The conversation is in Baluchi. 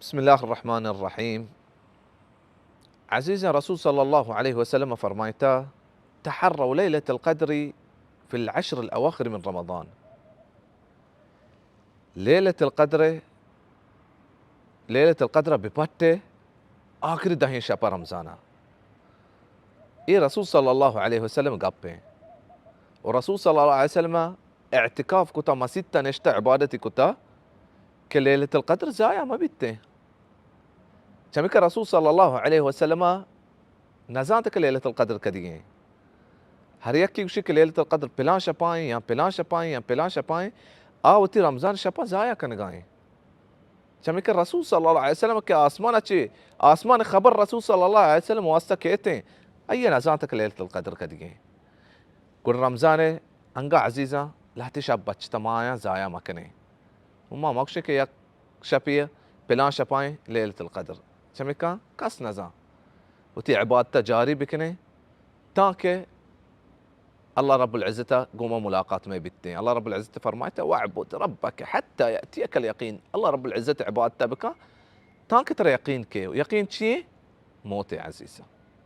بسم الله الرحمن الرحيم. عزيزا، رسول صلى الله عليه وسلم فرمائتا: تحروا ليلة القدر في العشر الأواخر من رمضان. لیلۃ القدر، لیلۃ القدر بپٹے آخری دہیں شپ رمضانا. اے رسول صلی اللہ علیہ وسلم گپ ہیں. اور رسول صلی اللہ علیہ وسلم اعتکاف کتا، مسیت نشتہ، عبادتی کتا کہ لیلۃ القدر ضائع مہ بیتیں. چمیکہ رسول صلی اللہ علیہ وسلم نزانت کہ لیلۃ القدر کدی ہیں. ہر یکی گوشی کہ لیلۃ القدر پلان شپائیں یا پلان شپائیں یا پلان شپائیں، آ وتی رمضان شپا ضائع کنگائیں. چمیکہ رسول صلی اللہ علیہ وسلم کہ آسمان چے، آسمان خبر رسول صلی اللہ علیہ وسلم واسطہ کہتے ہیں، آئیے نزانت کہ لیلۃ القدر کدی ہیں. گڑا رمضان انگا عزیزاں لہتے شپ بچتا، ما آیاں ضائع مکنیں. و ما مگشیں کہ یک شپی پلان شپائیں لیلۃ القدر، چمیکاں کس نزان. وتی عبادت جاری بکنیں تاکہ اللہ رب العزت گوما ملاقات میں بیتیں. اللہ رب العزت فرمائتا: واعبد ربك حتى يأتيك اليقين. اللہ رب العزت عبادت بکا تاکہ ترا یقین کے. یقین چیے؟ موت عزیزاں.